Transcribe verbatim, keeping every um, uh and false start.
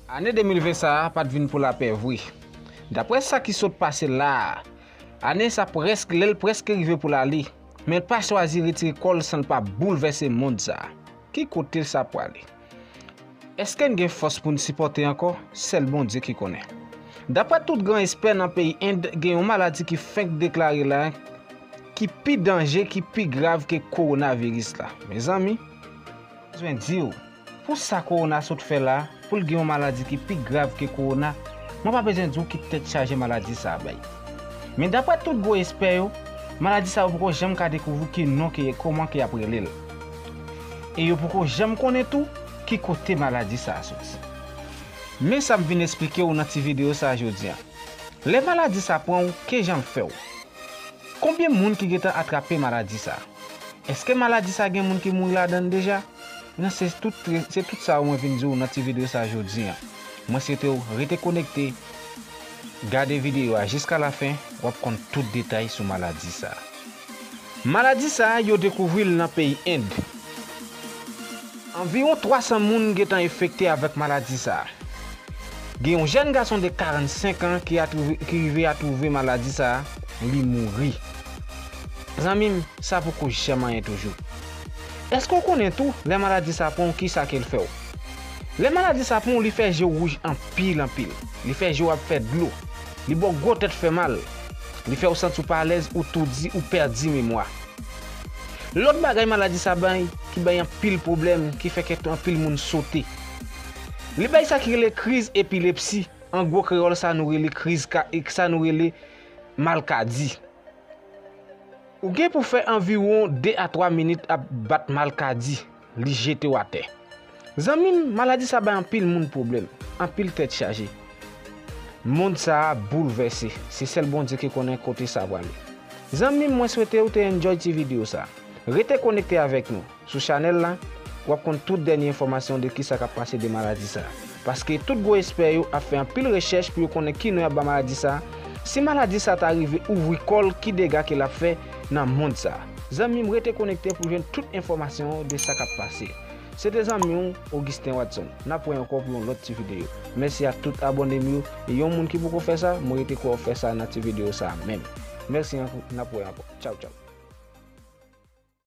Ane de mil ven sa a pa t vin pou lapè vre. Daprè sa ki sot pase la a, ane sa prèske, lè l prèske rive pou l ale, men l pa chwazi retire kò l san l pa boulvèse mond sa a. Ki kote sa prale? Èske n gen fòs pou n sipòte ankò? Sèl Bondye ki konnen. Daprè tout gran espè nan peyi End, gen yon maladi ki fenk deklare la, ki pi danje, ki pi grav ke kowonaviris la. Mezanmi, bezwen di w, pou sa kowona sot fè la, pou l gen yon maladi ki pi grav ke kowona, mwen pa bezwen di w ki tèt chaje maladi sa a bay. Men daprè tout gwo espè yo, maladi sa yo poko janm ka dekouvri ki non ke kòman ke y ap rele l. E yo poko janm konnen tou ki kote maladi sa a soti. Men sa m vin esplike w nan ti videyo sa a jodi a. Lè maladi sa pran w, ke jan l fè w? Konbyen moun ki gentan atrape maladi sa? Èske maladi sa gen moun ki mouri ladan l deja? Nan se tout, se tout sa mwen vin di w nan ti videyo sa jodi a. Mwen swete w rete konekte, gade videyo a jiska lafen, w ap konn tout detay sou maladi sa. Maladi sa yo dekouvri l nan peyi End. Anviwon twa san moun gentan enfekte avèk maladi sa. Gen yon jèn gason de karannsenk an ki atwouve, ki rive atwouve maladi sa, li mouri. Zanmi m, sa poko janm anyen toujou. Èske w konnen tou, lè maladi sa pran w, kisa ke l fè w? Lè maladi sa pran w, li fè je w wouj anpil, anpil. Li fè je w ap fè dlo. Li ba w gwo tèt fè mal. Li fè w santi w pa alèz, ou toudi, ou pèdi memwa. Lòt bagay maladi sa bay, ki bay anpil pwoblèm, ki fè kè anpil moun sote. Li bay sa ki rele kriz epilepsi. An gwo kreyòl, sa nou rele kriz ka, sa nou rele malkadi. Ou gen pou fè anviwon de a twa minit ap bat malkadi, li jete w atè. Zanmi m, maladi sa bay anpil moun pwoblèm, anpil tèt chaje. Mond sa a boulvèse, se sèl Bondye ki konnen kote sa prale. Zanmi m, mwen swete w te enjoy ti videyo sa. Rete konekte avèk nou sou chanèl la, w ap konn tout dènye enfòmasyon de kisa k ap pase de maladi sa. Paske tout gwo espè yo ap fè anpil rechèch pou yo konnen ki non y ap ba maladi sa. Si maladi sa ta rive ouvri kò l, ki dega ke l ap fè nan mond sa? Zanmi m, rete konekte pou jwenn tout enfòmasyon de sa k ap pase. Se te zanmi w, Augustin Watson. N ap wè ankò pou yon lòt ti videyo. Mèsi a tout abòne m yo. E yon moun ki poko fè sa, mwen rete kwè w fè sa nan ti videyo sa menm. Mèsi ankò, n ap wè ankò. Tchaw, tchaw.